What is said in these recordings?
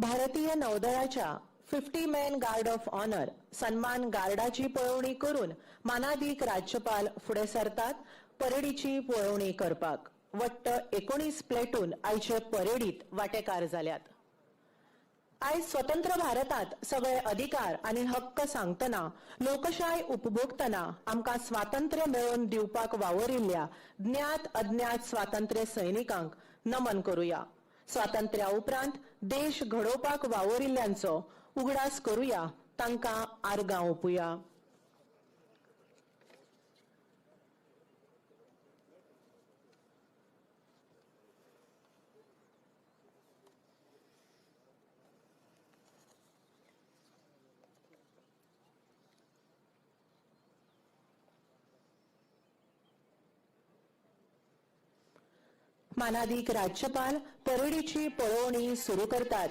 भारतीय नौदळाच्या 50 man guard of owner सन्मान गार्डाची पळोवणी करून मानादीक राज्यपाल फुडें सरतात परेडीची पळोवणी करपाक. वट्ट 19 प्लेटून आयचे परेडीत वांटेकार जाल्यात. आयज स्वतंत्र भारतात सगळे अधिकार आनी हक्क सांगतना, लोकशाय उपभोगतना आमकां स्वातंत्र्य मेळोवन दिवपाक वावरिल्ल्या ज्ञात अज्ञात स्वातंत्र्य सैनिकांक नमन करूया. स्वातंत्र्या उपरांत देश घडोवपाक वावरिल्ल्यांचो उगडास करूया, तांकां आर्गां ओंपुया. मानादीक राज्यपाल परेडीची पळोवणी सुरू करतात.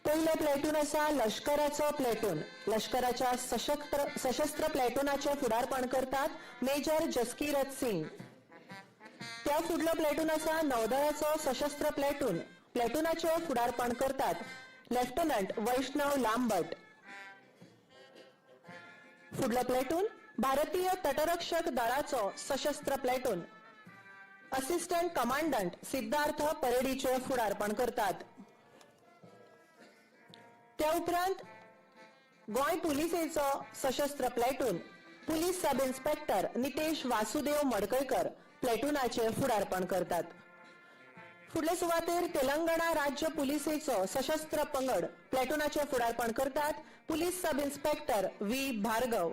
पयलो प्लॅटून आसा लष्कराचो प्लॅटून. लष्कराच्या सशस्त्र प्लॅटूनाचे फुडारपण करतात मेजर जसकिरत सिंग. त्या फुडलो प्लॅटून आसा नौदळाचो सशस्त्र प्लॅटून. प्लॅटूनाचे फुडारपण करतात लेफ्टनंट वैष्णव लांबट. फुडलो प्लॅटून भारतीय तटरक्षक दळाचो सशस्त्र प्लॅटून. असिस्टंट कमांडंट सिद्धार्थ परेडीचे फुडारपण करतात. त्या उपरांत गोंय पुलिसेचो सशस्त्र platoon. Police sub inspector Nitesh Vasudev Madkaikar प्लॅटूनाचे फुडारपण करतात. फुडले सुवातेर तेलंगणा राज्य पुलिसेचो सशस्त्र पंगड. प्लॅटूनाचे फुडारपण करतात police sub inspector V Bhargav.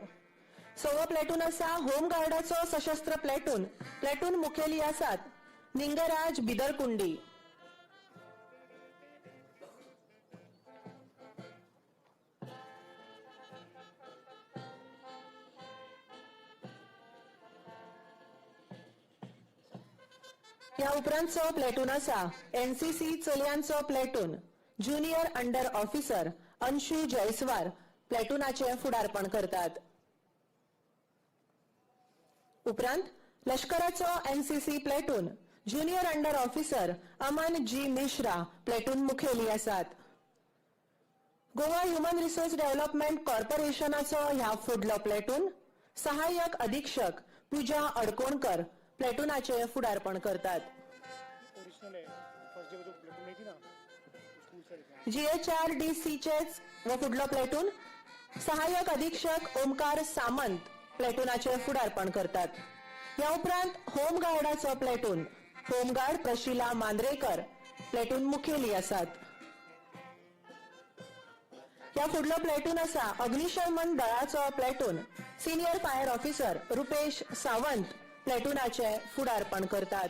सवो प्लॅटून आसा होमगार्डाचो सशस्त्र प्लॅटून. प्लॅटून मुखेली आसात निंगराज बिदरकुंडी. ह्या उपरांतचो प्लॅटून आसा एनसीसी चलयांचो platoon. Junior under officer Anshu Jaiswar प्लॅटूनाचे फुडारपण करतात. उपरांत लष्कराचो NCC platoon. Junior under officer Aman G Mishra platoon मुखेली आसात. गोवा ह्युमन रिसोर्स डेव्हलपमेंट कॉर्पोरेशनाचो ह्या फुडलो प्लॅटून. सहाय्यक अधीक्षक पूजा अडकोणकर प्लॅटूनाचे फुडारपण करतात. ओरिजिनल है, फर्स्ट डे वो जो प्लेटून नहीं थी ना, स्कूल से लिखा. जीएचआरडीसीचेच व फुडलो प्लॅटून. सहाय्यक अधीक्षक ओमकार सामंत प्लॅटूनाचे फुडारपण करतात. ह्या उपरांत होमगार्डाचो platoon. Home guard Prashila Mandrekar platoon मुखेली आसात. ह्या फुडलो प्लॅटून आसा अग्निशमन दळाचो platoon. Senior fire officer Rupesh Sawant प्लॅटूनाचे फुडारपण करतात.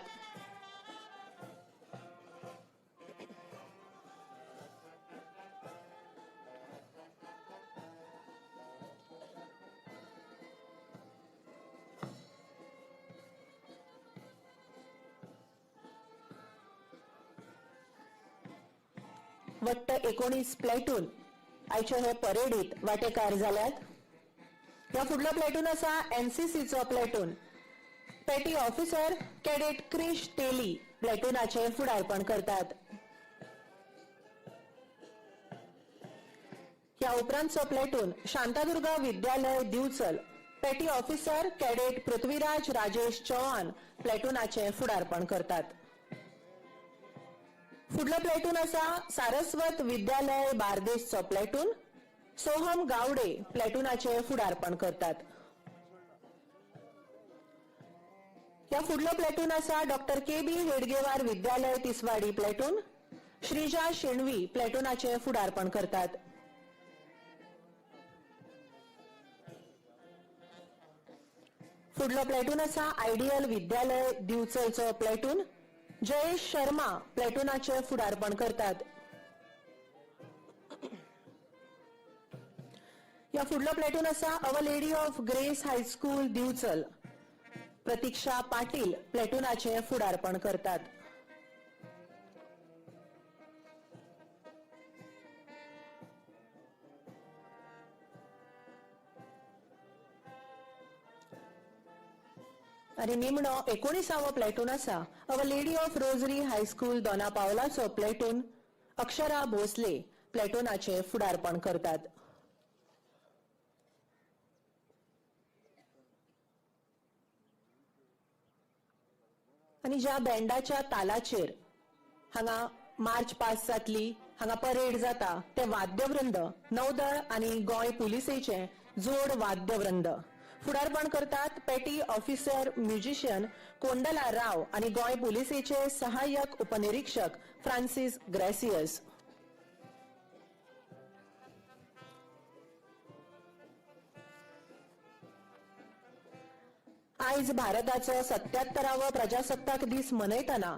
वट्ट 19 प्लॅटून आयचे हे परेडीत वांटेकार जाल्यात. ह्या फुडलो प्लॅटून आसा एनसीसीचो platoon. Petty officer cadet Krish Teli प्लॅटूनाचे फुडारपण करतात. ह्या उपरांतचो platoon Shantadurga Vidyalaya Divchal. Petty officer cadet Prithviraj Rajesh Chavan प्लॅटूनाचे फुडारपण करतात. फुडलो प्लॅटून आसा सारस्वत विद्यालय बार्देसचो प्लॅटून. सोहम गावडे प्लॅटूनाचे फुडारपण करतात. ह्या फुडलो प्लॅटून आसा डॉक्टर के बी हेडगेवार विद्यालय तिसवाडी प्लॅटून. श्रीजा शेणवी प्लॅटूनाचे फुडारपण करतात. फुडलो प्लॅटून आसा आयडियल विद्यालय दिवचलचो प्लॅटून. जयेश शर्मा प्लॅटूनाचे फुडारपण करतात. ह्या फुडलो प्लॅटून आसा Our Lady of Grace High School Divchal. Pratiksha Patil प्लॅटूनाचे फुडारपण करतात. आनी निमणो 19वो प्लॅटून आसा Our Lady of Rosary High School Dona पावलाचो platoon. Akshara Bhosle प्लॅटूनाचे फुडारपण करतात. आनी ज्या बँडाच्या तालाचेर हांगा मार्च पास जातली, हांगा परेड जाता, ते वाद्यवृंद नौदळ आनी गोंय पुलिसेचे जोड वाद्यवृंद. फुडारपण करतात petty officer musician Kondala Rao आनी गोंय पुलिसेचे सहाय्यक उपनिरीक्षक फ्रांसिस ग्रेसियस. आयज भारताचो 77वो प्रजासत्ताक दीस मनयतना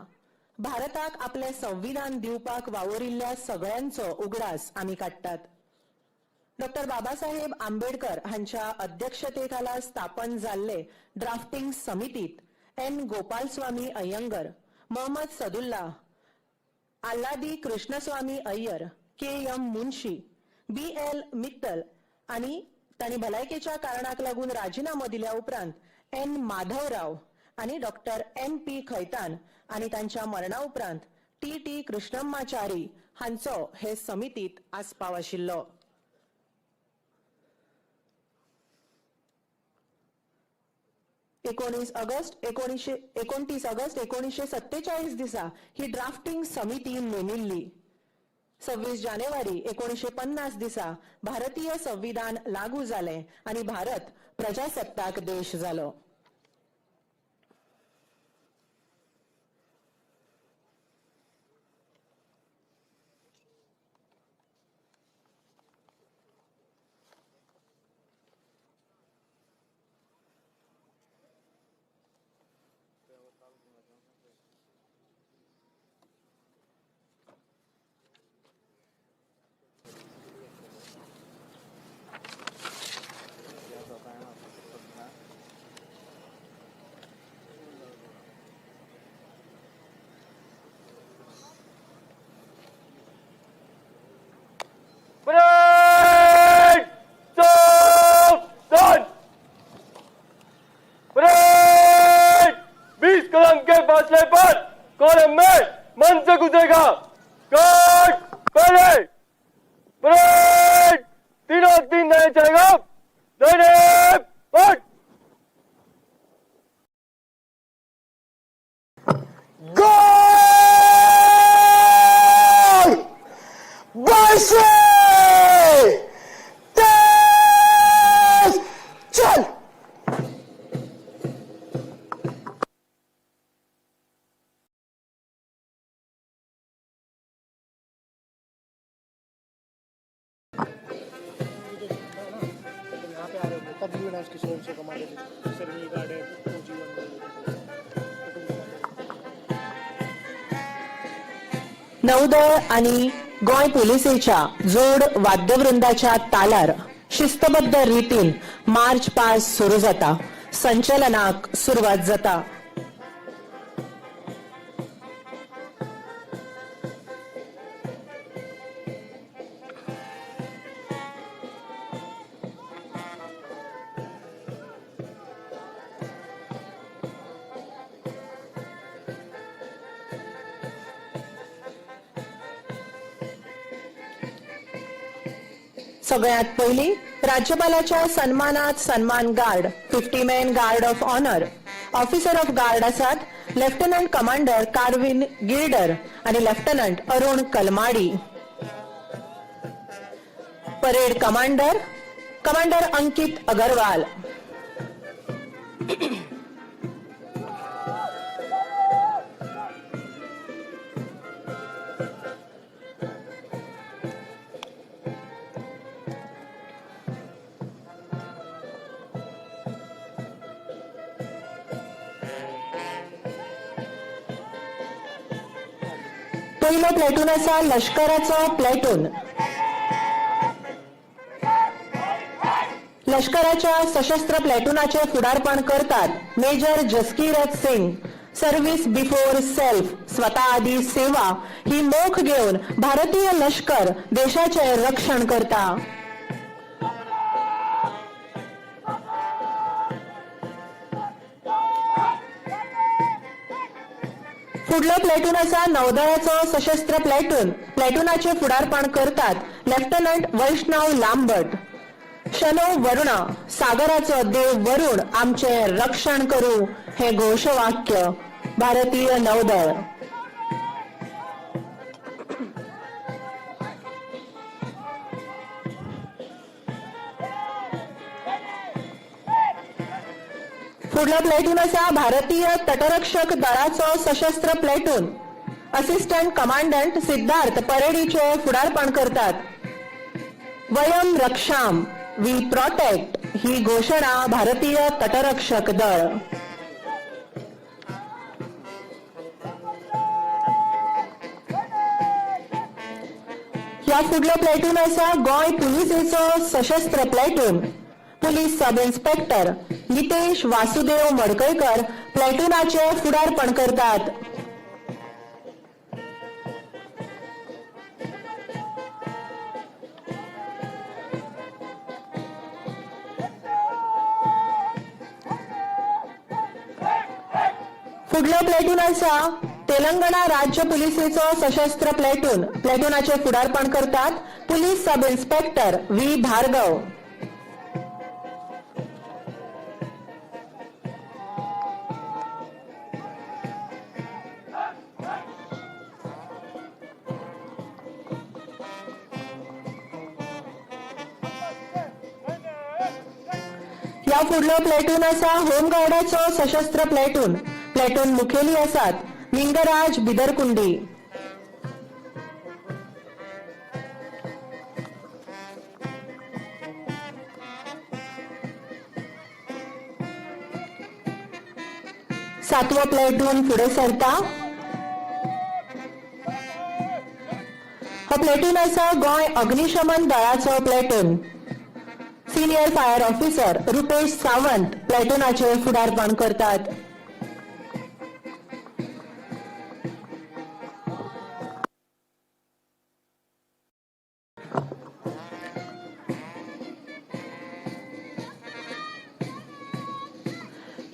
भारताक आपलें संविधान दिवपाक वावुरिल्ल्या सगळ्यांचो उगडास आमी काडटात. डॉक्टर बाबासाहेब आंबेडकर हांच्या अध्यक्षतेखाला स्थापन जाल्ले ड्राफ्टिंग समितीत N Gopalaswami Ayyangar, Mohammad Saadulla, Alladi Krishnaswami Ayyar, K M Munshi, B L Mittal आनी तांणी भलायकेच्या कारणाक लागून राजिनामो दिल्या उपरांत एन माधवराव आनी डॉक्टर एम पी खैतान आनी तांच्या मरणा उपरांत टी टी कृष्णम्माचारी हांचो हे समितीत आस्पाव आशिल्लो. 19 ऑगस्ट 1929 ऑगस्ट 1947 दिसा ही ड्राफ्टिंग समिती नेमिल्ली. 26 जानेवारी 1950 दिसा भारतीय संविधान लागू जालें आनी भारत प्रजासत्ताक देश जालो. परेड सावधान, परेड 20 कदम के फासले पर कॉलम में मन से गुजरेगा। गार्ड पहले, परेड तीनों तीन नए चलेगा। दाहिने हट। गोल बाईसे तेज चल। ये जो था ना, जब यहाँ पे आ रहे होंगे तब you announce कि so so commander ceremony guard है, ओजी वन प्लेटून कमांडर। नौदळ आणि गोंय पुलिसेच्या जोड वाद्यवृंदाच्या तालार शिस्तबद्ध रितीन मार्च पास सुरू जाता. संचलनाक सुरवात जाता. सगळ्यात पहिली राज्यपालाच्या सन्मानात सन्मान guard, 50 man guard of honour. Officer of guard आसात लेफ्टनंट कमांडर कार्विन गिल्डर आणि lieutenant Arun Kalmadi. Parade commander commander Ankit Agarwal. पहिलो प्लॅटून आसा लष्कराचो प्लॅटून. लष्कराच्या सशस्त्र प्लॅटूनाचे फुडारपण करतात major Jaskirat Singh. Service before self, स्वता आदी सेवा ही मोख घेवन भारतीय लष्कर देशाचे रक्षण करता. फुडलो प्लॅटून आसा नौदळाचो सशस्त्र प्लॅटून. प्लॅटूनाचे फुडारपण करतात लेफ्टनंट वैष्णव लांबट. शनो वरुणा, सागराचो देव वरुण आमचे रक्षण करू हे घोषवाक्य. भारतीय नौदळ. फुडलो प्लॅटून आसा भारतीय तटरक्षक दळाचो सशस्त्र प्लॅटून. असिस्टंट कमांडंट सिद्धार्थ परेडीचे फुडारपण करतात. वयम रक्षाम, we protect ही घोषणा. भारतीय तटरक्षक दळ. ह्या फुडलो प्लॅटून आसा गोंय पुलिसेचो सशस्त्र platoon. Police sub inspector Nitesh Vasudev Madkaikar प्लॅटूनाचे फुडारपण करतात. फुडलो प्लॅटून आसा तेलंगणा राज्य पुलिसेचो सशस्त्र प्लॅटून. प्लॅटूनाचे फुडारपण करतात police sub inspector V Bhargav. ह्या फुडलो प्लॅटून आसा होमगार्डाचो सशस्त्र प्लॅटून. प्लॅटून मुखेली आसात लिंगराज बिदरकुंडी. सातवो प्लॅटून फुडें सरता. हो प्लॅटून आसा गोंय अग्निशमन दळाचो platoon. Senior fire officer Rupesh Sawant प्लॅटूनाचे फुडारपण करतात.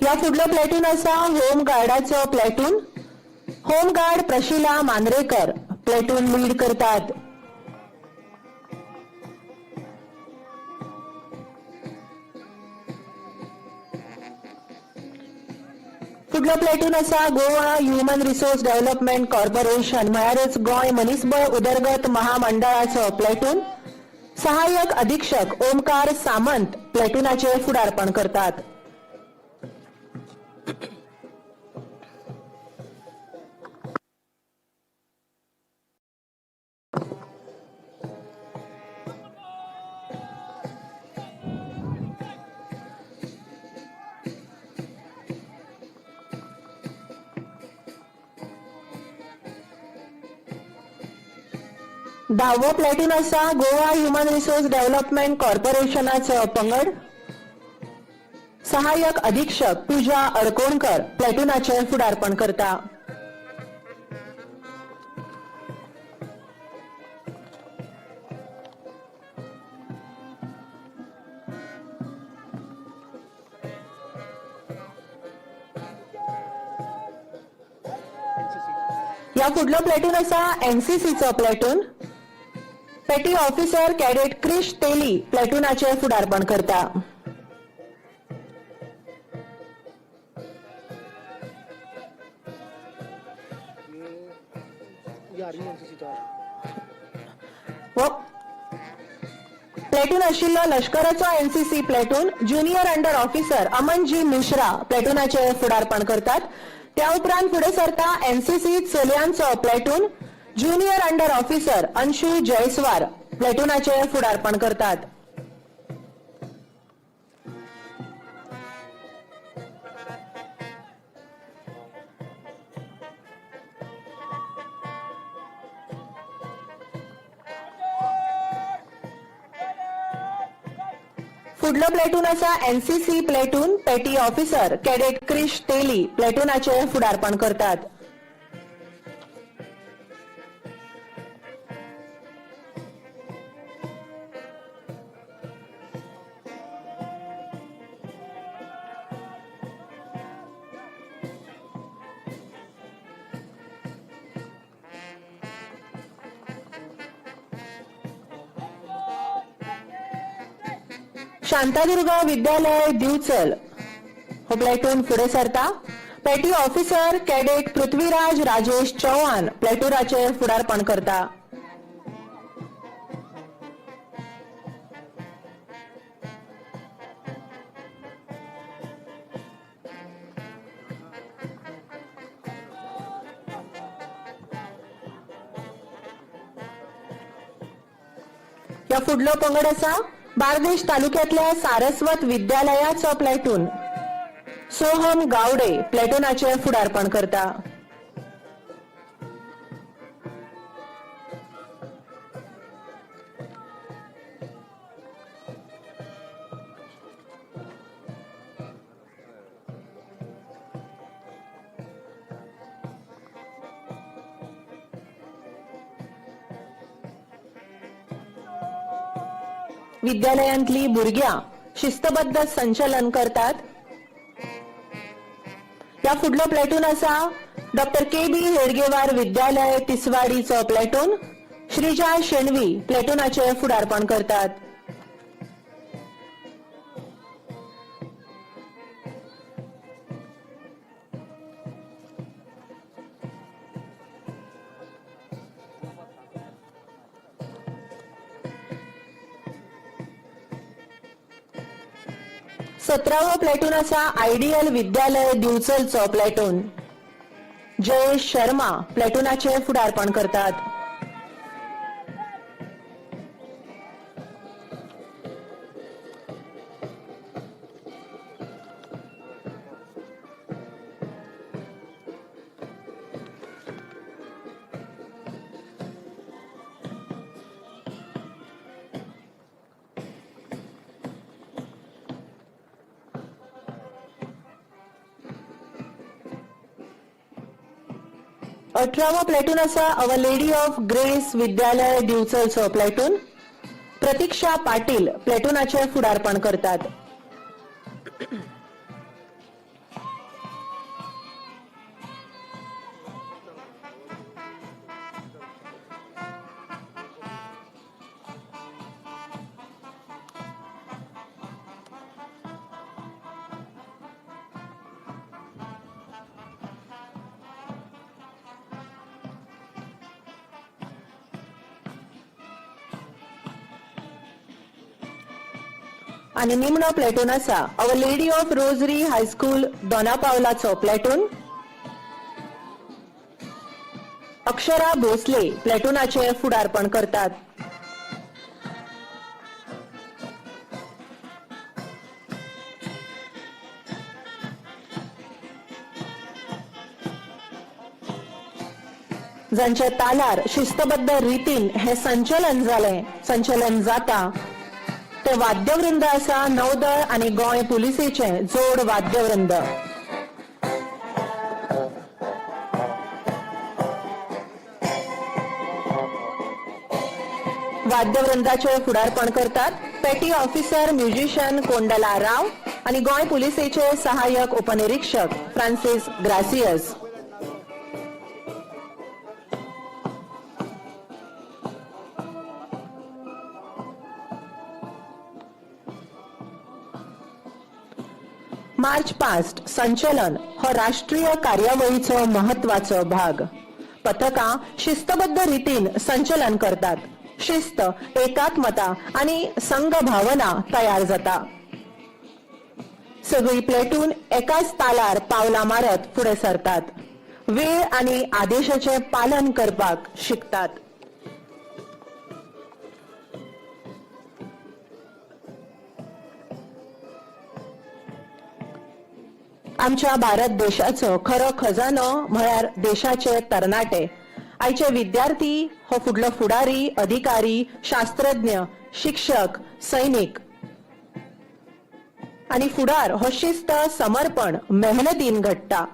ह्या फुडलो प्लॅटून आसा home गार्डाचो platoon. Home guard Prashila Mandrekar platoon lead करतात. फुडलो प्लॅटून आसा Goa human resource development corporation म्हळ्यारच Goa मनीसबळ उदरगत महामंडळाचो प्लॅटून. सहाय्यक अधीक्षक ओमकार सामंत प्लॅटूनाचे फुडारपण करतात. धावो प्लॅटून आसा गोवा ह्युमन रिसोर्स डेव्हलपमेंट कॉर्पोरेशनाचो पंगड. सहाय्यक अधीक्षक पूजा अडकोणकर प्लॅटूनाचे फुडारपण करता. ह्या फुडलो प्लॅटून आसा एनसीसीचो platoon. Petty officer cadet Krish Teli प्लॅटूनाचे फुडारपण करता. ये आर्मी एनसीसी तो है. हो प्लॅटून आशिल्लो लष्कराचो NCC platoon. Junior under officer Amanji Mishra प्लॅटूनाचे फुडारपण करतात. त्या उपरांत फुडें सरता एनसीसी चलयांचो platoon. Junior under officer Anshu Jaiswar प्लॅटूनाचे फुडारपण करतात. फुडलो प्लॅटून आसा NCC platoon. Petty officer cadet Krish Teli प्लॅटूनाचे फुडारपण करतात. शांतादुर्गा विद्यालय दिवचल हो प्लॅटून फुडें सरता. Petty officer cadet Prithviraj Rajesh Chavan प्लॅटूनाचे फुडारपण करता. या फुडलो पंगड आसा बार्देश तालुक्यातल्या सारस्वत विद्यालयाचो प्लॅटून. सोहम गावडे प्लॅटूनाचे फुडारपण करता. विद्यालयांतली भुरग्यां शिस्तबद्ध संचलन करतात. या फुडलो प्लॅटून आसा डॉक्टर के बी हेडगेवार विद्यालय तिसवाडीचो प्लॅटून. श्रीजा शेणवी प्लॅटूनाचे फुडारपण करतात. 17वो प्लॅटून आसा आयडियल विद्यालय दिवचलचो प्लॅटून. जयेश शर्मा प्लॅटूनाचे फुडारपण करतात. 18वो प्लॅटून आसा our lady of grace विद्यालय दिवचलचो प्लॅटून. प्रतीक्षा पाटील प्लॅटूनाचे फुडारपण करतात. आणि निमणो प्लॅटून आसा our lady of rosary high school दोनापावलाचो platoon. Akshara Bhosle प्लॅटूनाचे फुडारपण करतात. जांच्या तालार शिस्तबद्ध रितीन हे संचलन जालें, संचलन जाता ते वाद्यवृंद आसा नौदळ आनी गोंय पुलिसेचे जोड वाद्यवृंद. वाद्यवृंदाचे फुडारपण करतात petty officer musician Kondala Rao आनी गोंय पुलिसेचे सहाय्यक उपनिरीक्षक फ्रांसीस ग्रासियस. मार्च पास्ट संचलन हो राष्ट्रीय कार्यावळीचो महत्वाचो भाग. पथकां शिस्तबद्ध रितीन संचलन करतात. शिस्त, एकात्मता आनी संघ भावना तयार जाता. सगळी प्लॅटून एकाच तालार पावलां मारत फुडें सरतात. वेळ आनी आदेशाचें पालन करपाक शिकतात. आमच्या भारत देशाचो खरो खजानो म्हळ्यार देशाचे तरणाटे. आयचे विद्यार्थी हो फुडलो फुडारी, अधिकारी, शास्त्रज्ञ, शिक्षक, सैनिक आनी फुडार हो शिस्त, समर्पण, मेहनतीन घडटा.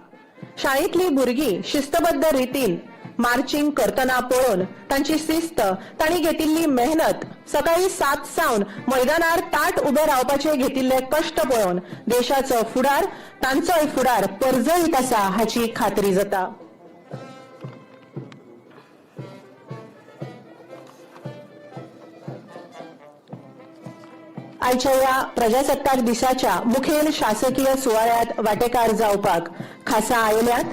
शाळेंतली भुरगीं शिस्तबद्ध रितीन मार्चिंग करतना पळोवन तांची शिस्त, तांणी घेतिल्ली मेहनत, सकाळी 7 सावन मैदानार ताट उबे रावपाचे घेतिल्ले कश्ट पळोवन देशाचो फुडार, तांचोय फुडार परजळीत आसा हाची खात्री जाता. आयच्या ह्या प्रजासत्ताक दिसाच्या मुखेल शासकीय सुवाळ्यात वांटेकार जावपाक खासा आयल्यात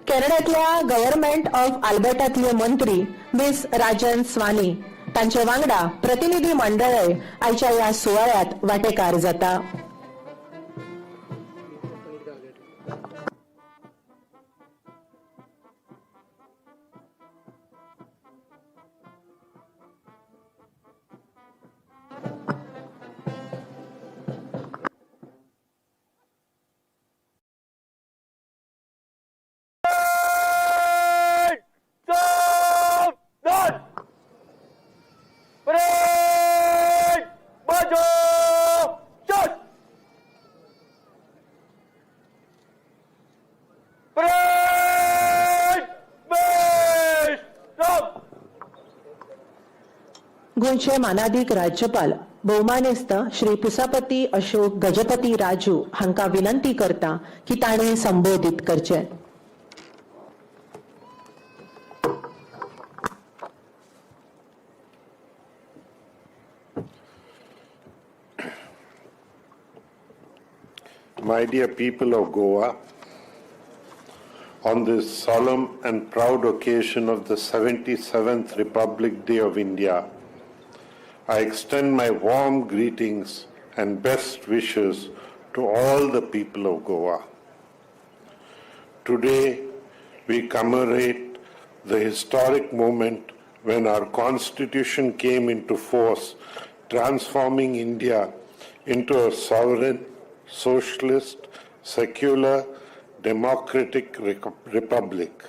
कॅनडांतल्या गव्हर्नमेंट ऑफ आल्बर्टातले मंत्री मिस राजन स्वानी. तांचे वांगडा प्रतिनिधी मंडळय आयच्या ह्या सुवाळ्यात वांटेकार जाता. परेड का आगे. सावधान, परेड बजाओ, चल. परेड पेश राम. गोंयचे मानादीक राज्यपाल भोवमानेस्त श्री पुसापती अशोक गजपती राजू हांकां विनंती करता की तांणी संबोधीत करचें. My dear people of Goa, on this solemn and proud occasion of the 77th Republic Day of India, I extend my warm greetings and best wishes to all the people of Goa. Today, we commemorate the historic moment when our Constitution came into force, transforming India into a sovereign, socialist, secular, democratic republic.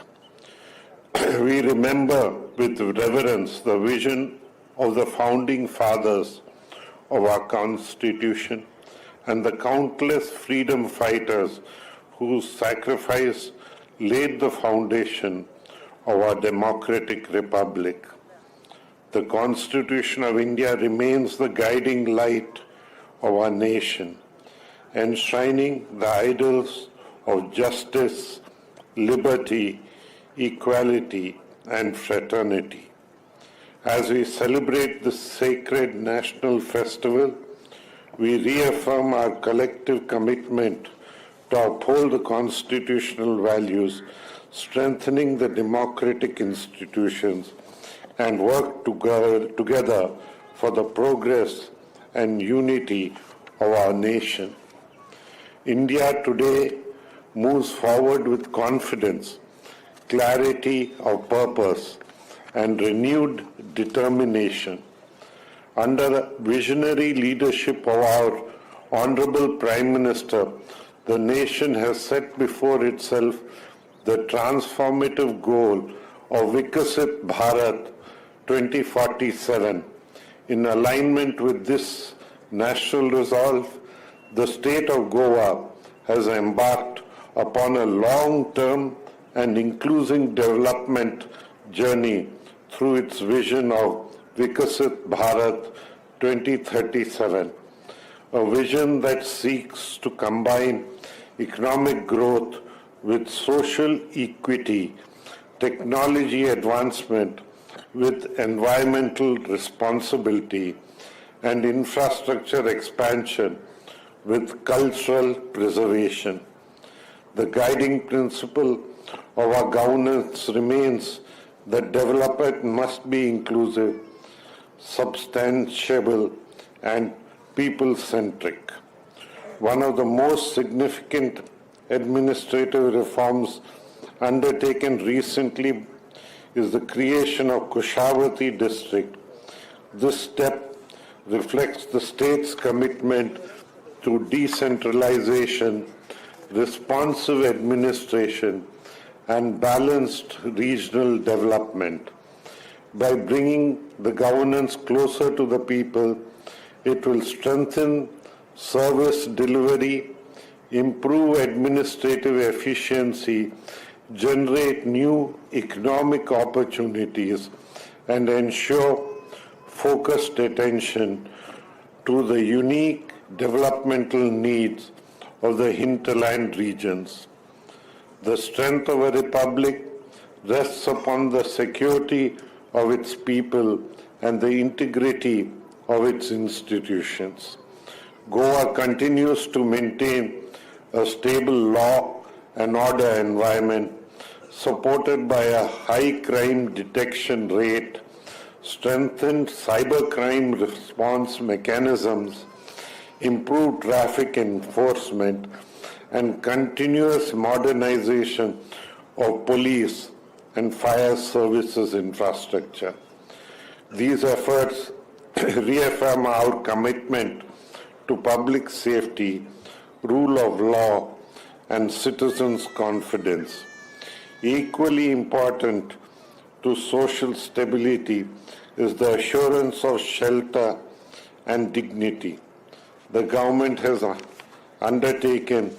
We remember with reverence the vision of the founding fathers of our Constitution and the countless freedom fighters whose sacrifice laid the foundation of our democratic republic. The Constitution of India remains the guiding light of our nation, enshrining the ideals of justice, liberty, equality, and fraternity. As we celebrate this sacred national festival, we reaffirm our collective commitment to uphold the constitutional values, strengthening the democratic institutions, and work together for the progress and unity of our nation. India today moves forward with confidence, clarity of purpose, and renewed determination. Under the visionary leadership of our Honorable Prime Minister, the nation has set before itself the transformative goal of Viksit Bharat 2047. In alignment with this national resolve, the state of Goa has embarked upon a long-term and inclusive development journey through its vision of Viksit Bharat 2037, a vision that seeks to combine economic growth with social equity, technology advancement with environmental responsibility, and infrastructure expansion with cultural preservation. The guiding principle of our governance remains that development must be inclusive, substantial, and people centric. One of the most significant administrative reforms undertaken recently is the creation of Kushavati district. This step reflects the state's commitment to decentralization, responsive administration, and balanced regional development. By bringing the governance closer to the people, it will strengthen service delivery, improve administrative efficiency, generate new economic opportunities, and ensure focused attention to the unique developmental needs of the hinterland regions. The strength of a republic rests upon the security of its people and the integrity of its institutions. Goa continues to maintain a stable law and order environment supported by a high crime detection rate, strengthened cybercrime response mechanisms, improved traffic enforcement, and continuous modernization of police and fire services infrastructure. These efforts reaffirm our commitment to public safety, rule of law, and citizens' confidence. Equally important to social stability is the assurance of shelter and dignity. The government has undertaken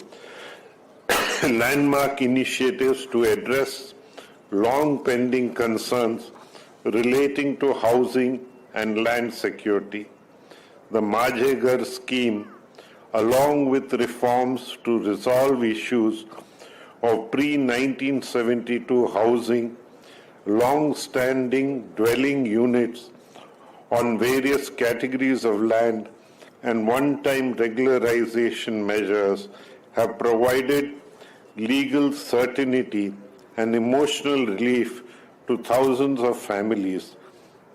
landmark initiatives to address long pending concerns relating to housing and land security. The Majhe Ghar scheme, along with reforms to resolve issues of pre-1972 housing, long standing dwelling units on various categories of land, and one time regularization measures have provided legal certainty and emotional relief to thousands of families.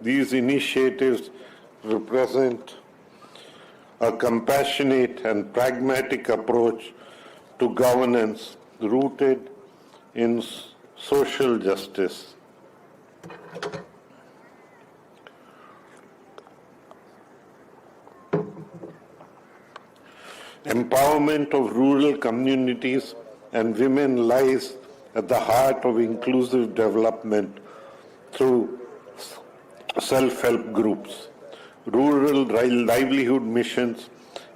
These initiatives represent a compassionate and pragmatic approach to governance rooted in social justice. Empowerment of rural communities and women lies at the heart of inclusive development through self help groups, rural livelihood missions,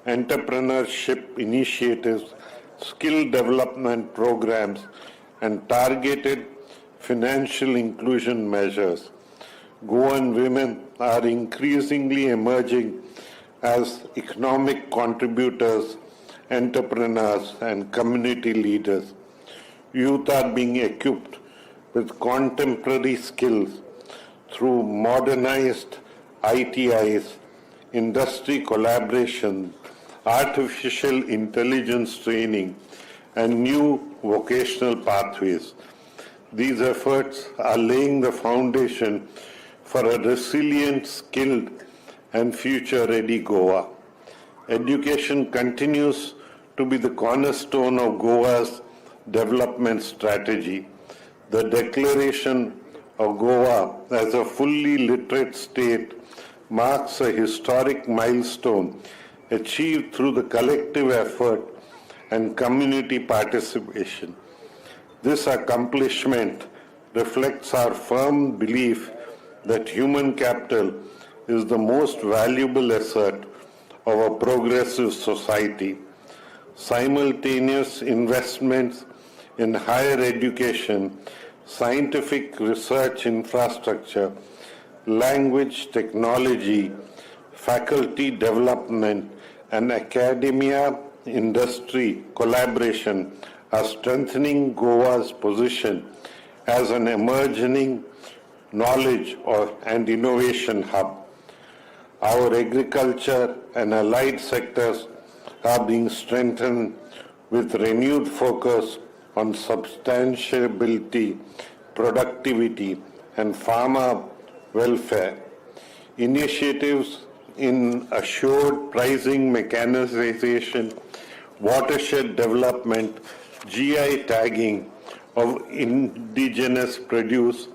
entrepreneurship initiatives, skill development programs, and targeted financial inclusion measures. Goan women are increasingly emerging as economic contributors, entrepreneurs, and community leaders. Youth are being equipped with contemporary skills through modernized ITIs, industry collaboration, artificial intelligence training, and new vocational pathways. These efforts are laying the foundation for a resilient, skilled, and future ready Goa. Education continues to be the cornerstone of Goa's development strategy. The declaration of Goa as a fully literate state marks a historic milestone achieved through the collective effort and community participation. This accomplishment reflects our firm belief that human capital is the most valuable asset of a progressive society. Simultaneous investments in higher education, scientific research infrastructure, language technology, faculty development, and academia industry collaboration are strengthening Goa's position as an emerging knowledge and innovation hub. Our agriculture and allied sectors are being strengthened with renewed focus on substantiability, productivity, and farmer welfare. Initiatives in assured pricing mechanization, watershed development, GI tagging of indigenous produce,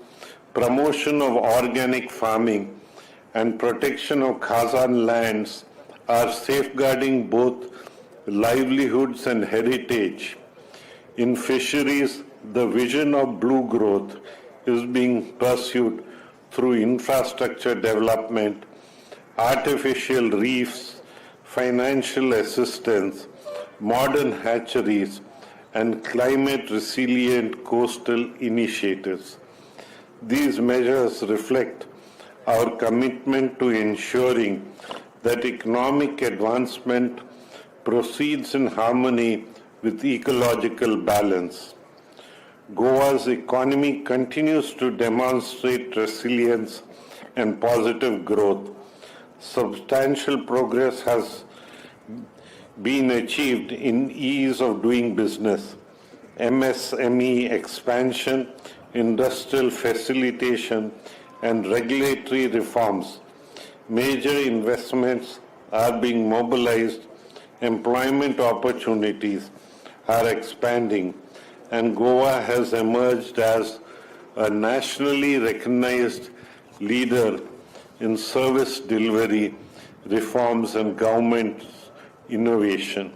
promotion of organic farming, and protection of Khazan lands are safeguarding both livelihoods and heritage. In fisheries, the vision of blue growth is being pursued through infrastructure development, artificial reefs, financial assistance, modern hatcheries, and climate resilient coastal initiatives. These measures reflect our commitment to ensuring that economic advancement proceeds in harmony with ecological balance. Goa's economy continues to demonstrate resilience and positive growth. Substantial progress has been achieved in ease of doing business, MSME expansion, industrial facilitation, and regulatory reforms. Major investments are being mobilized, employment opportunities are expanding, and Goa has emerged as a nationally recognized leader in service delivery, reforms, and government innovation.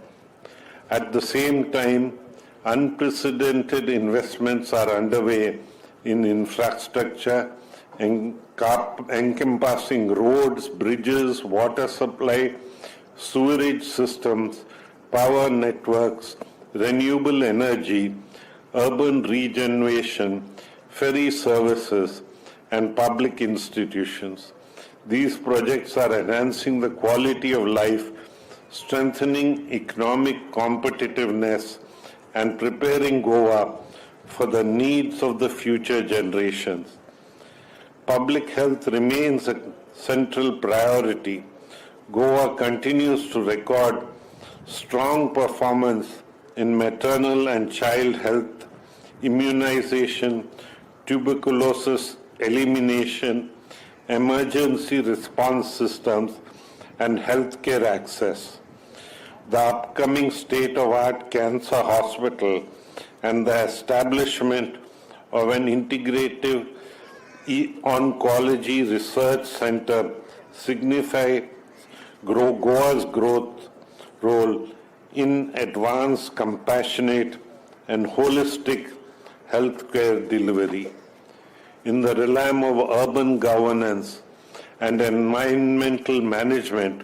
At the same time, unprecedented investments are underway in infrastructure, encompassing roads, bridges, water supply, sewerage systems, power networks, renewable energy, urban regeneration, ferry services, and public institutions. These projects are enhancing the quality of life, strengthening economic competitiveness, and preparing Goa for the needs of the future generations. Public health remains a central priority. Goa continues to record strong performance in maternal and child health, immunization, tuberculosis elimination, emergency response systems, and healthcare access. The upcoming state-of-art cancer hospital and the establishment of an integrative oncology research center signify Goa's growth role in advanced, compassionate, and holistic healthcare delivery. In the realm of urban governance and environmental management,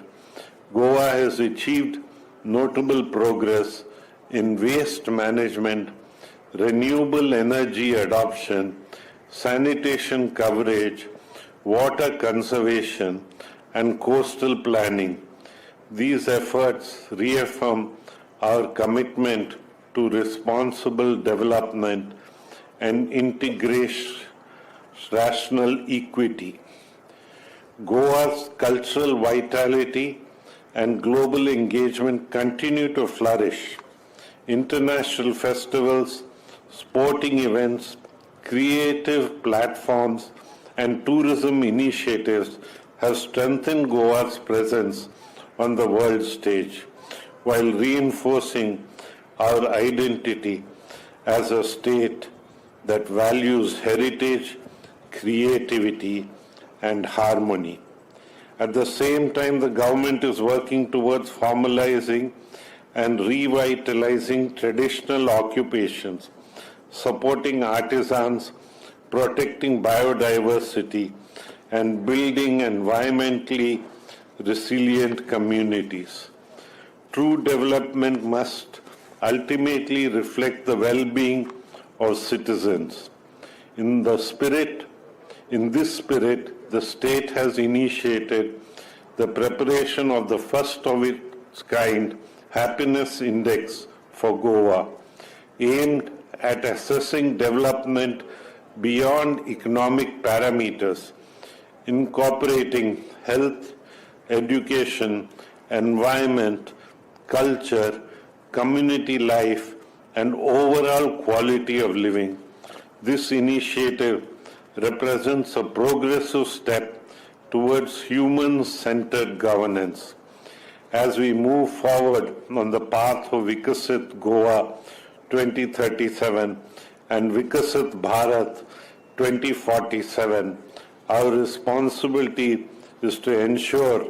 Goa has achieved notable progress in waste management, renewable energy adoption, sanitation coverage, water conservation, and coastal planning. These efforts reaffirm our commitment to responsible development and integration rational equity. Goa's cultural vitality and global engagement continue to flourish. International festivals, sporting events, creative platforms, and tourism initiatives have strengthened Goa's presence on the world stage while reinforcing our identity as a state that values heritage, creativity, and harmony. At the same time, the government is working towards formalizing and revitalizing traditional occupations, supporting artisans, protecting biodiversity, and building environmentally resilient communities. True development must ultimately reflect the well-being of citizens. In this spirit, the state has initiated the preparation of the first of its kind Happiness Index for Goa, aimed at assessing development beyond economic parameters, incorporating health, education, environment, culture, community life, and overall quality of living. This initiative represents a progressive step towards human-centered governance. As we move forward on the path of Viksit Goa 2037 and Viksit Bharat 2047, our responsibility is to ensure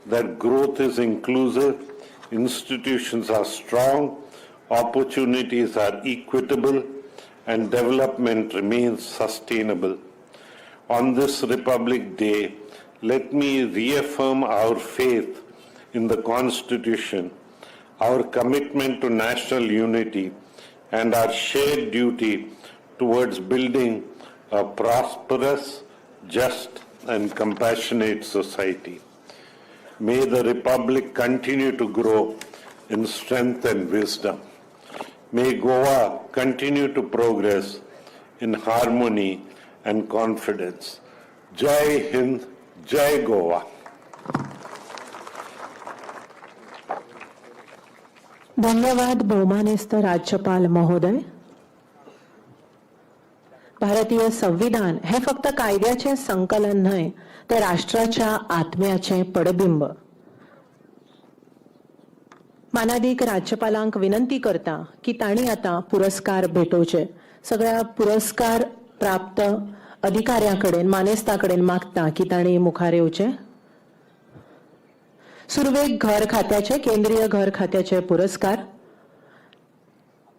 that growth is inclusive, institutions are strong, opportunities are equitable, and development remains sustainable. On this Republic Day, let me reaffirm our faith in the Constitution, our commitment to national unity, and our shared duty towards building a prosperous, just, and compassionate society. May the Republic continue to grow in strength and wisdom. May Goa continue to progress in harmony and confidence. Jai Hind, Jai Goa. धन्यवाद भोवमानेस्त राज्यपाल महोदय. भारतीय संविधान हे फक्त कायद्याचे संकलन न्हय, ते राष्ट्राच्या आत्म्याचे पडबिंब. मानादीक राज्यपालांक विनंती करता की तांणी आतां पुरस्कार भेटोवचे. सगळ्या पुरस्कार प्राप्त अधिकाऱ्यां कडेन, मानेस्ता कडेन मागता की तांणी मुखार येवचे. सुरवेक घर खात्याचे, केंद्रीय घर खात्याचे पुरस्कार.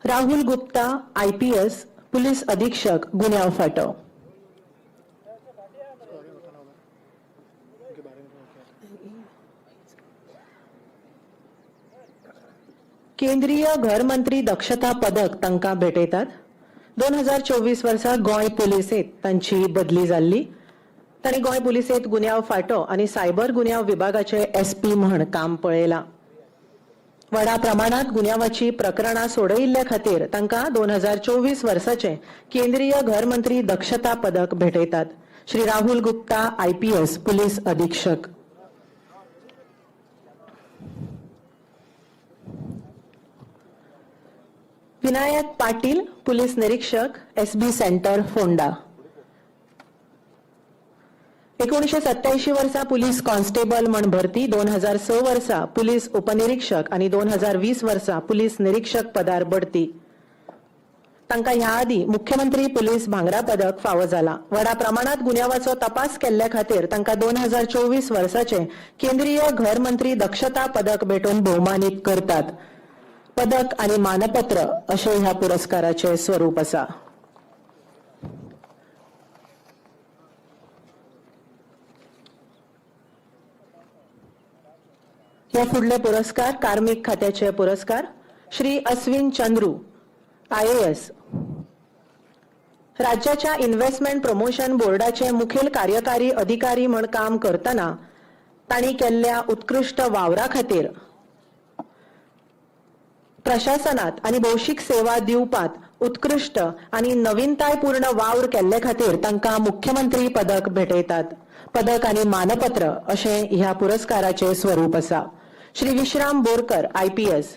राहुल गुप्ता, आयपीएस, पुलीस अधीक्षक, गुन्यांव फाटो. उसके बारे में बताना होगा, उनके बारे में थोड़ा क्या है. केंद्रीय घरमंत्री दक्षता पदक तांकां भेटयतात. 2024 वर्सा गोंय पुलिसेंत तांची बदली जाल्ली. तांणी गोंय पुलिसेंत गुन्यांव फांटो आनी सायबर गुन्यांव विभागाचे एसपी म्हण काम पळयलां. व्हडा प्रमाणात गुन्यांवाची प्रकरणां सोडयिल्ले खातीर तांकां 2024 वर्साचे केंद्रीय घरमंत्री दक्षता पदक भेटयतात. श्री राहुल गुप्ता, आयपीएस, पुलीस अधीक्षक. विनायक पाटील, पुलीस निरीक्षक, एसबी सेंटर, फोंडा. 1987 वर्सा पुलीस कॉन्स्टेबल म्हण भरती. 2006 वर्सा पुलीस उपनिरीक्षक आनी 2020 वर्सा पुलीस निरीक्षक पदार बढती. तांकां ह्या आदीं मुख्यमंत्री पुलीस भांगरा पदक फावो जाला. व्हडा प्रमाणात गुन्यांवाचो तपास केल्ले खातीर तांकां 2024 वर्साचे केंद्रीय घर मंत्री दक्षता पदक भेटोवन भोवमानीत करतात. पदक आनी मानपत्र अशें ह्या पुरस्काराचें स्वरूप आसा. हे फुडले पुरस्कार कार्मिक खात्याचे पुरस्कार. श्री अश्विन चंद्रू, आयएएस, राज्याच्या इन्व्हेस्टमेंट प्रमोशन बोर्डाचे मुखेल कार्यकारी अधिकारी म्हण काम करतना तांणी केल्ल्या उत्कृश्ट वावरा खातीर, प्रशासनात आनी भौशीक सेवा दिवपात उत्कृश्ट आनी नवीनतायपूर्ण वावर केल्ले खातीर तांकां मुख्यमंत्री पदक भेटयतात. पदक आनी मानपत्र अशें ह्या पुरस्काराचें स्वरूप आसा. श्री विश्राम बोरकर, आयपीएस,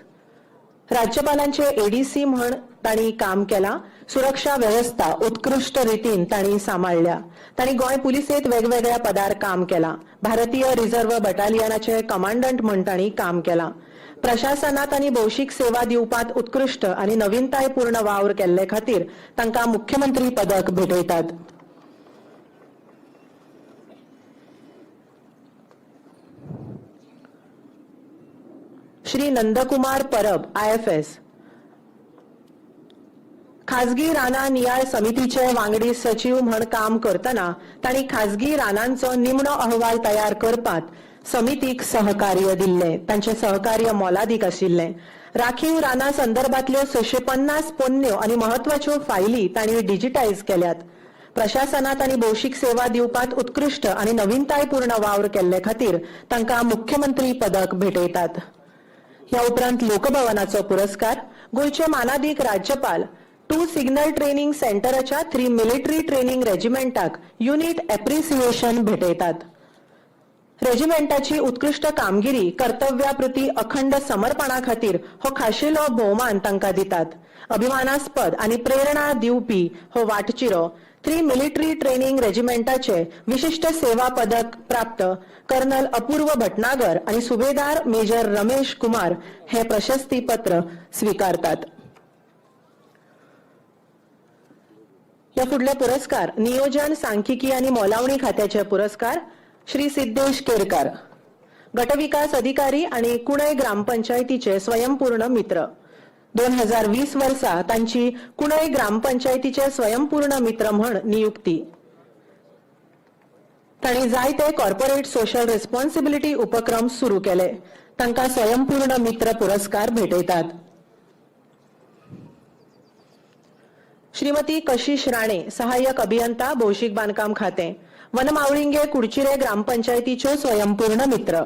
राज्यपालांचे एडीसी म्हण तांणी काम केलां. सुरक्षा वेवस्था उत्कृश्ट रितीन तांणी सांबाळ्ळ्या. तांणी गोंय पुलिसेंत वेगवेगळ्या पदार काम केलां. भारतीय रिझर्व्ह बटालियनाचे कमांडंट म्हण तांणी काम केलां. प्रशासनात आनी भौशीक सेवा दिवपात उत्कृश्ट आनी नवीनतायपूर्ण वावर केल्ले खातीर तांकां मुख्यमंत्री पदक भेटयतात. श्री नंदकुमार परब, आयएफएस, खाजगी रानां नियाळ समितीचे वांगडी सचीव म्हण काम करतना तांणी खाजगी रानांचो निमणो अहवाल तयार करपात समितीक सहकार्य दिल्लें. तांचें सहकार्य मोलादीक आशिल्लें. राखीव रानां संदर्भातल्यो 650 पोन्न्यो आनी म्हत्वाच्यो फायली तांणी डिजिटायज केल्यात. प्रशासनात आनी भौशीक सेवा दिवपात उत्कृश्ट आनी नवीनतायपूर्ण वावर केल्ले खातीर तांकां मुख्यमंत्री पदक भेटयतात. ह्या उपरांत लोकभवनाचो पुरस्कार. गोंयचे मानादीक राज्यपाल 2 सिग्नल ट्रेनिंग सेंटराच्या 3 मिलिटरी ट्रेनिंग रेजिमेंटाक युनिट एप्रिसिएशन भेटयतात. रेजिमेंटाची उत्कृश्ट कामगिरी, कर्तव्याप्रती अखंड समर्पणा खातीर हो खाशेलो भोवमान तांकां दितात. अभिमानास्पद आनी प्रेरणा दिवपी हो वाटचिरो. 3 मिलिटरी ट्रेनिंग रेजिमेंटाचे विशिश्ट सेवा पदक प्राप्त कर्नल अपूर्व भटनागर आनी सुभेदार मेजर रमेश कुमार हे प्रशस्तीपत्र स्वीकारतात. ह्या फुडले पुरस्कार नियोजन, सांख्यिकी आनी मोलावणी खात्याचे पुरस्कार. श्री सिद्धेश केरकार, गटविकास अधिकारी आणि कुणय ग्रामपंचायतीचे स्वयंपूर्ण मित्र. 2020 वर्सा तांची कुणय ग्रामपंचायतीचे स्वयंपूर्ण मित्र म्हण नियुक्ती. तांणी जायते कॉर्पोरेट सोशल रिस्पॉन्सिबिलिटी उपक्रम सुरू केले. तांकां स्वयंपूर्ण मित्र पुरस्कार भेटयतात. श्रीमती कशिश राणे, सहाय्यक अभियंता, भौशीक बांदकाम खाते, वनमावळिंगे कुडचिरे ग्रामपंचायतीच्यो स्वयंपूर्ण मित्र.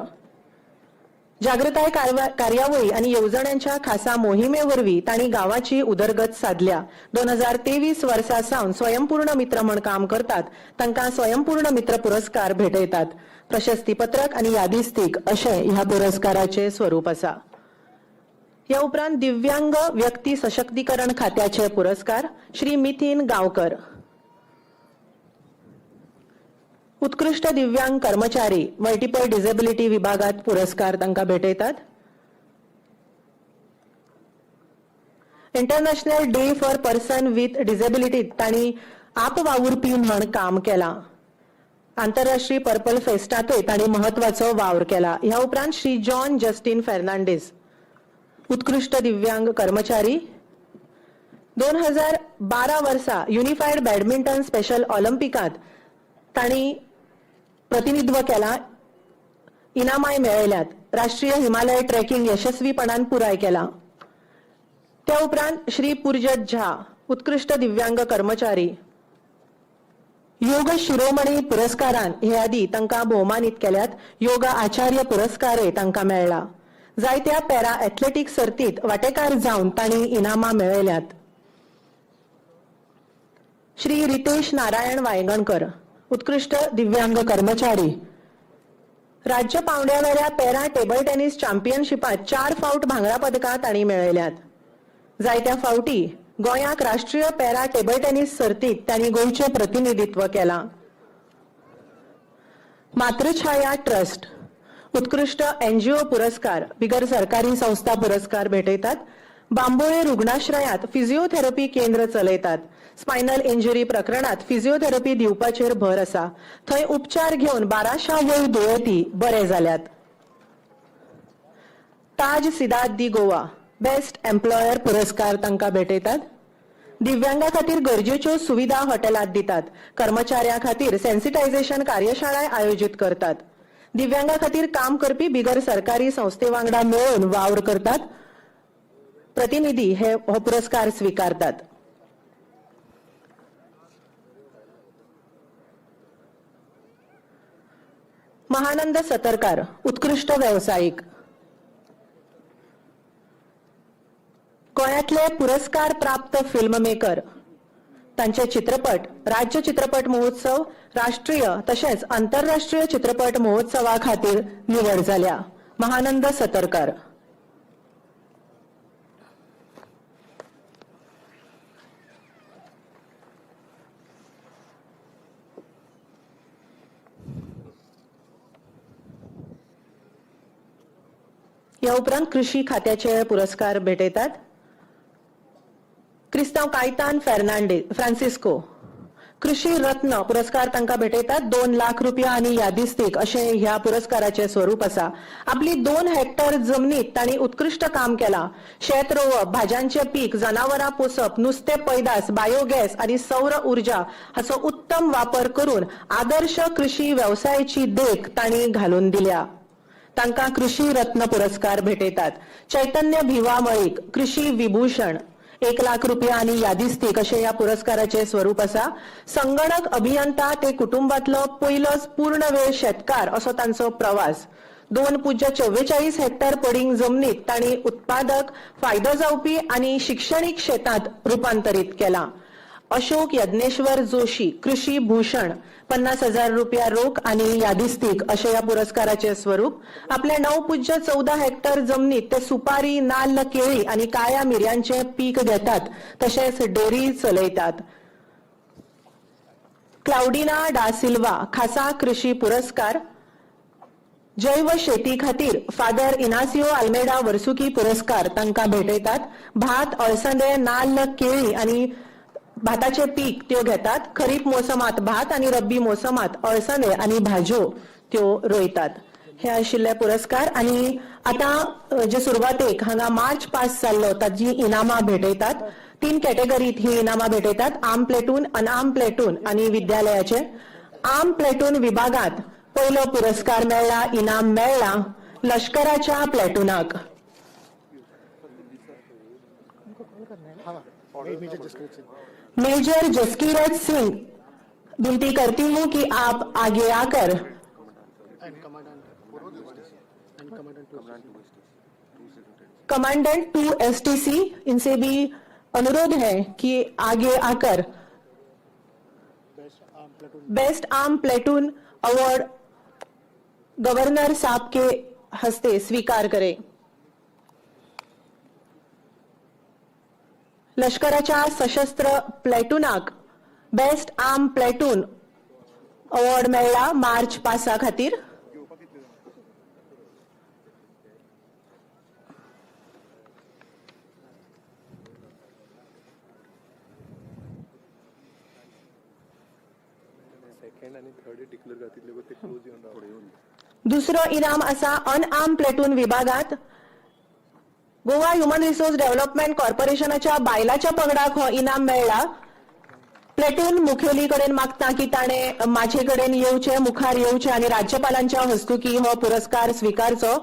जागृताय कार्यावळी आणि येवजण्यांच्या खासा मोहिमे वरवीं तांणी गांवाची उदरगत साधल्या. 2023 वर्सा सावन स्वयंपूर्ण मित्र म्हण काम करतात. तांकां स्वयंपूर्ण मित्र पुरस्कार भेटयतात. प्रशस्तीपत्रक आणि यादिस्तीक अशें ह्या पुरस्काराचें स्वरूप आसा. ह्या उपरांत दिव्यांग व्यक्ती सशक्तीकरण खात्याचे पुरस्कार श्री मिथीन गांवकर. उत्कृष्ट दिव्यांग कर्मचारी मल्टिपल डिसेबिलिटी विभागात पुरस्कार तांकां भेटयतात. International day for person with disability तांणी आपवावुरपी म्हण काम केलां. आंतरराष्ट्रीय पर्पल फेस्टातूय तांणी महत्वाचो वावर केला. ह्या उपरांत श्री जॉन जस्टीन फेर्नांडीस, उत्कृष्ट दिव्यांग कर्मचारी. 2012 वर्सा युनिफायड बॅडमिंटन स्पेशल ऑलिम्पिकात तांणी प्रतिनिधित्व केलां, इनामाय मेळयल्यात. राष्ट्रीय हिमालय ट्रेकिंग यशस्वीपणान पुराय केलां. त्या उपरांत श्री पुरजत झा, उत्कृष्ट दिव्यांग कर्मचारी. योग शिरोमणी पुरस्कारान हे आदी तांकां भोवमानीत केल्यात. योगा आचार्य पुरस्कारय तांकां मेळ्ळा. जायत्या पॅरा एथलेटीक सर्तीत वांटेकार जावन तांणी इनामां मेळयल्यात. श्री रितेश नारायण वायंगणकर, उत्कृष्ट दिव्यांग कर्मचारी. राज्य पावंड्यावेल्या पॅरा टेबल टेनिस चॅम्पियनशिपात 4 फावट भांगरा पदकां तांणी मेळयल्यात. जायत्या फावटी गोंयाक राष्ट्रीय पॅरा टेबल टेनिस सर्तीत तांणी गोंयचें प्रतिनिधित्व केलां. मातृछाया ट्रस्ट, उत्कृष्ट एनजीओ पुरस्कार, बिगर सरकारी संस्था पुरस्कार भेटयतात. बांबोळे रुग्णाश्रयात फिजिओथेरपी केंद्र चलयतात. स्पायनल इंजुरी प्रकरणात फिजिओथेरपी दिवपाचेर भर आसा. थंय उपचार घेवन 1200 वयर दुयेंती बरे जाल्यात. ताज सिदाद दी गोवा बेस्ट एम्प्लॉयर पुरस्कार तांकां भेटयतात. दिव्यांगा खातीर गरजेच्यो सुविधा हॉटेलात दितात. कर्मचाऱ्यां खातीर सेन्सिटायझेशन कार्यशाळाय आयोजीत करतात. दिव्यांगा खातीर काम करपी बिगर सरकारी संस्थे वांगडा मेळून वावर करतात. प्रतिनिधी हे हो पुरस्कार स्वीकारतात. महानंद सतरकार, उत्कृष्ट व्यावसायिक. गोंयांतले पुरस्कार प्राप्त फिल्म मेकर. तांचे चित्रपट राज्य चित्रपट महोत्सव, राष्ट्रीय तशेंच आंतरराष्ट्रीय चित्रपट महोत्सवा खातीर निवड जाल्या. महानंद सतरकर. ह्या उपरांत कृषी खात्याचे पुरस्कार भेटयतात. क्रिस्तांव कायतान फेर्नांडीस फ्रांसिस्को कृषी रत्न पुरस्कार तांकां भेटयतात. 2 लाख रुपया आनी यादिस्तीक अशें ह्या पुरस्काराचें स्वरूप आसा. आपली 2 हेक्टर जमनीत तांणी उत्कृश्ट काम केलां. शेत रोवप, भाज्यांचें पीक, जनावरां पोसप, नुस्तें पैदास, बायोगॅस आनी सौर उर्जा हाचो उत्तम वापर करून आदर्श कृषी वेवसायाची देख तांणी घालून दिल्या. तांकां कृषी रत्न पुरस्कार भेटयतात. चैतन्य भिवा मळीक कृषी विभूषण, 1 लाख रुपया आनी यादिस्तीक अशें ह्या पुरस्काराचें स्वरूप आसा. संगणक अभियंता ते कुटुंबातलो पयलोच पूर्ण वेळ शेतकार असो तांचो प्रवास. 2.44 हेक्टर पडींग जमनीत तांणी उत्पादक, फायदो जावपी आनी शिक्षणीक शेतांत रुपांतरीत केलां. अशोक यज्ञेश्वर जोशी कृषी भूषण, 50,000 रुपया रोख आनी यादिस्तीक अशें ह्या पुरस्काराचें स्वरूप. आपल्या 9.14 हेक्टर जमनीत ते सुपारी, नाल्ल, केळी आनी काळ्या मिरयांचें पीक घेतात, तशेंच डेअरी चलयतात. क्लाउडिना डा सिल्वा खासा कृषी पुरस्कार, जैव शेती खातीर फादर इनासियो आल्मेडा वर्सुकी पुरस्कार तांकां भेटयतात. भात, अळसंदे, नाल्ल, केळी आनी भाताचे पीक त्यो घेतात. खरीप मोसमात भात आनी रब्बी मोसमात अळसंदे आनी भाज्यो त्यो रोयतात. हे आशिल्ले पुरस्कार. आनी आतां जे सुरवातेक हांगा मार्च पास जाल्लो ताजी इनामां भेटयतात. 3 कॅटेगरीत ही इनामां भेटयतात: आर्म प्लेटून, अनआर्म प्लेटून आनी विद्यालयाचे. आर्म प्लेटून विभागात पयलो पुरस्कार मेळ्ळा, इनाम मेळ्ळा लष्कराच्या प्लेटूनाक. मेजर जसकीरत सिंह, विनती करती हूँ कि आप आगे आकर कमांडेंट 2 STC, इनसे भी अनुरोध है कि आगे आकर best arm platoon award governor साहब के हस्ते स्वीकार करें. लष्कराच्या सशस्त्र प्लॅटूनाक बेस्ट आर्म प्लॅटून अवॉर्ड मेळ्ळा मार्च पासा खातीर. दुसरो इनाम आसा अनआर्म प्लॅटून विभागात गोवा ह्युमन रिसोर्स डेव्हलपमेंट कॉर्पोरेशनाच्या बायलाच्या पंगडाक हो इनाम मेळ्ळा. प्लॅटून मुखेली कडेन मागता की ताणें माचे कडेन येवचें, मुखार येवचें आनी राज्यपालांच्या हस्तुकी हो पुरस्कार स्विकारचो.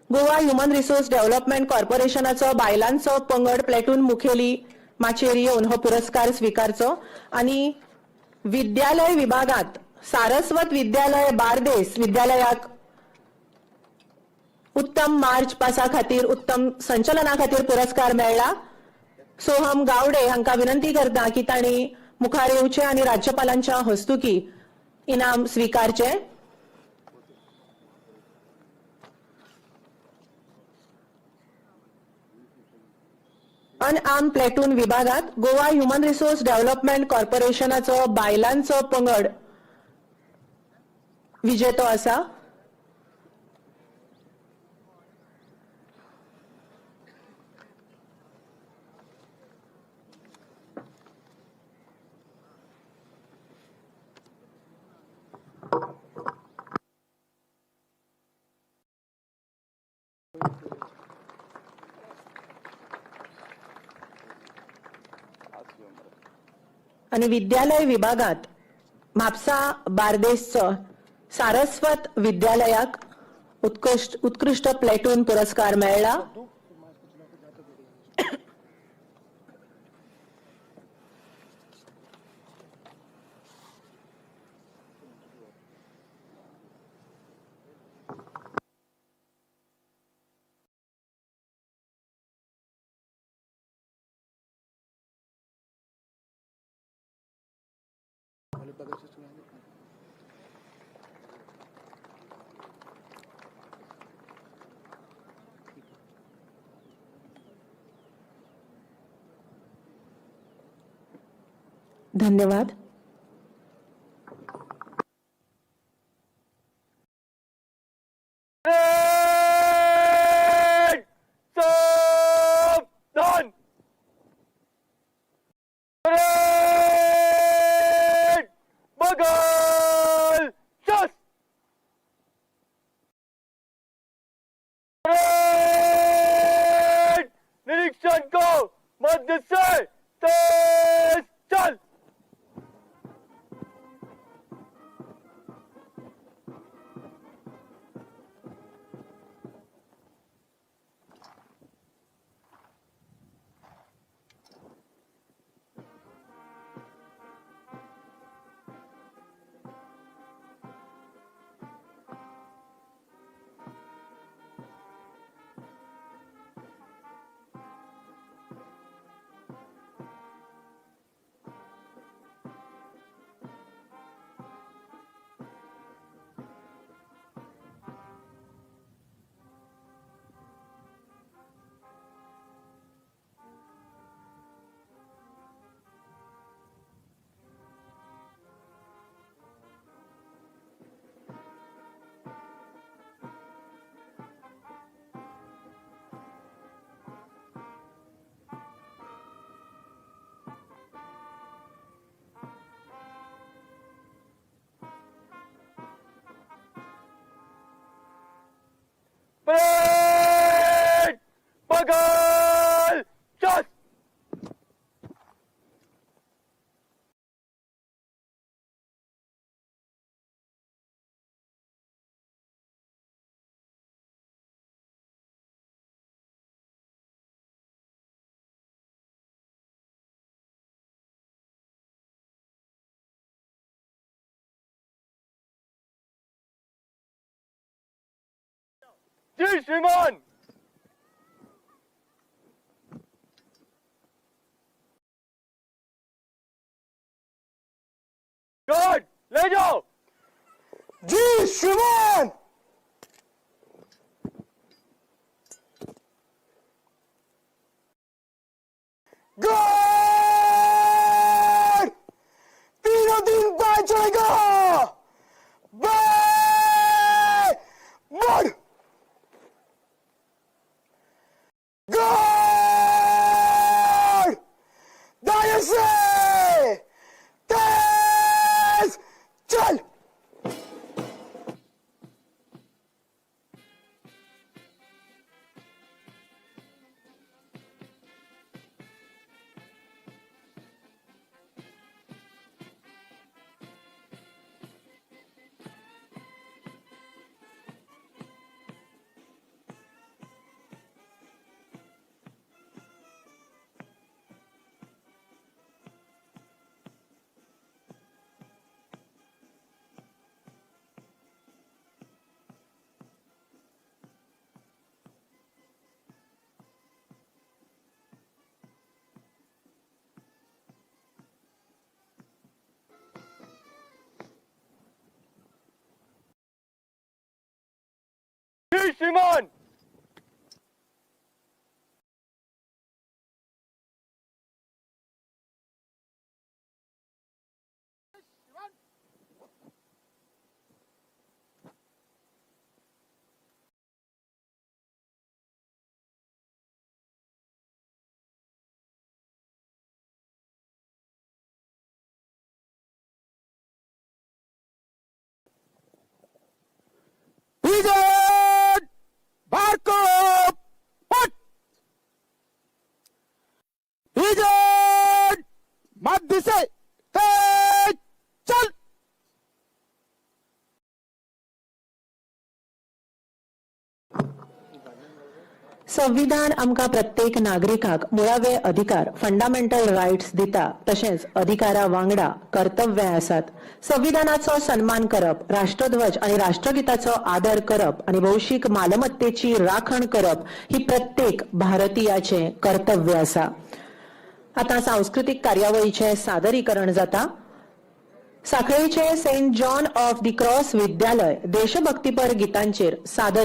गोवा ह्युमन रिसोर्स डेव्हलपमेंट कॉर्पोरेशनाचो बायलांचो पंगड प्लॅटून मुखेली माचयेर येवन हो पुरस्कार स्विकारचो. आनी विद्यालय विभागात सारस्वत विद्यालय बार्देस विद्यालयाक उत्तम मार्च पासा खातीर, उत्तम संचलना खातीर पुरस्कार मेळ्ळा. सोहम गावडे हांकां विनंती करता की तांणी मुखार येवचे आनी राज्यपालांच्या हस्तुकी इनाम स्विकारचे. अनआर्म प्लॅटून विभागात गोवा ह्युमन रिसोर्स डेव्हलपमेंट कॉर्पोरेशनाचो बायलांचो पंगड विजेतो आसा. आणि विद्यालय विभागात म्हापसा बार्देसचो सारस्वत विद्यालयाक उत्कृष्ट प्लॅटून पुरस्कार मेळ्ळा. धन्यवाद. निरीक्षण को मध्य से तेज चल. परेड बगल चल. जी श्रीमान. गार्ड ले जाओ. जी श्रीमान. गार्ड तीनों तीन पांच चलेगा बाय बढ़ गार्ड दाएं से तेज चल। जी श्रीमान। विजय बारको पट विजय मध्य से तेज चल। संविधान आमकां प्रत्येक नागरिकाक मुळावे अधिकार, फंडामेंटल रायट्स दिता. तशेंच अधिकारा वांगडा कर्तव्यां आसात. संविधानाचो सन्मान करप, राष्ट्रध्वज आनी राष्ट्रगीताचो आदर करप आनी भौशीक मालमत्तेची राखण करप ही प्रत्येक भारतीयाचें कर्तव्य आसा. आतां सांस्कृतीक कार्यावळीचें सादरीकरण जाता. साखळेचे Saint John of the Cross विद्यालय देशभक्तीपर गितांचेर सादर